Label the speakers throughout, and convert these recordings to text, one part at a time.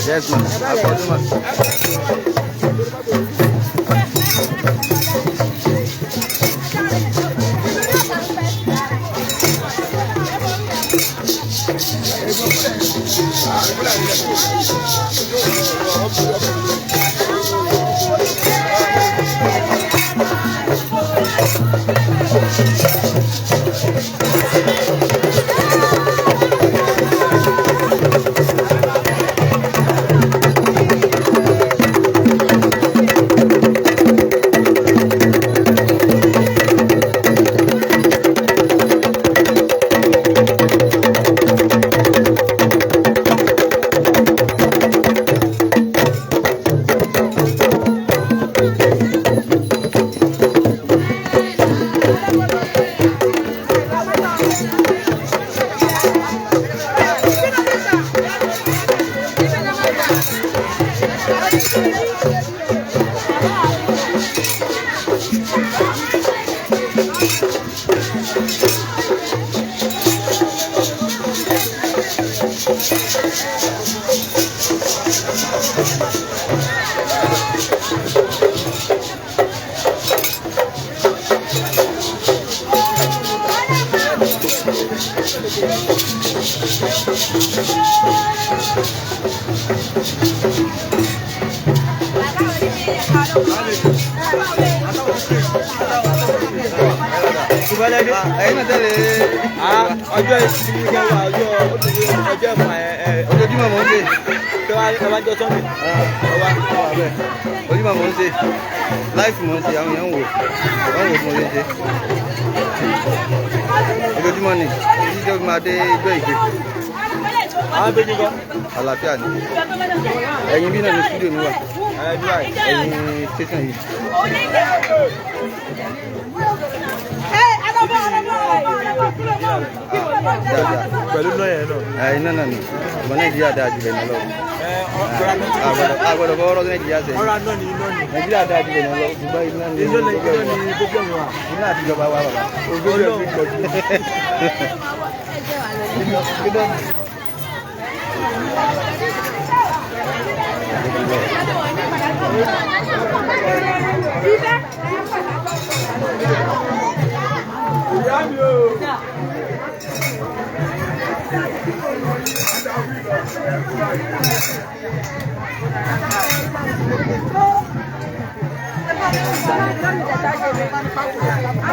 Speaker 1: Yes, ma'am. I've Ẹ̀yin náà tẹ̀lé.
Speaker 2: Ọjọ́ ìsinmi kẹwàá, ọjọ́ ọjọ́ ẹ̀fà ẹ̀.
Speaker 1: Ojoojúmọ́ mò ń ṣe.
Speaker 2: Kẹwàá ẹwàjọ Sunday.
Speaker 1: Ọwá ọwá bẹ́ẹ̀. Ojoojúmọ́ mò ń ṣe. Láìfù mò ń ṣe, àwọn èèyàn ń wò. Wọ́n wò fún oye ṣe. Ojoojúmọ́ ni títí tó fi máa dé ijó ìgbé.
Speaker 2: Àwọn méjì kọ́.
Speaker 1: Àlàáfíà ni. Ẹ̀yin bí náà ni studio mi wà. Ẹ̀yin station yìí. Dáadáa.
Speaker 2: Pẹ̀lú náà yẹn náà.
Speaker 1: Ẹ̀ iná náà ni. Ṣùgbọ́n Nàìjíríà dáa jù bẹ̀ lọ. Àgbọ̀dọ̀ bọ́ ọ̀rọ̀ Nàìjíríà sẹ́yìn.
Speaker 2: Ọ̀rọ̀ náà ni iná ni.
Speaker 1: Nàìjíríà dáa jù bẹ̀ lọ. Ṣùgbọ́n iná ni.
Speaker 2: Iná ni iná ni gbogbo wa.
Speaker 1: Iná àtijọba wa bàbá.
Speaker 2: Ọlọ́run.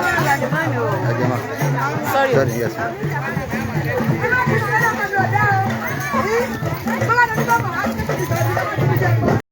Speaker 1: Ajema.
Speaker 3: Sorry.
Speaker 1: Sorry, yes, ma'am.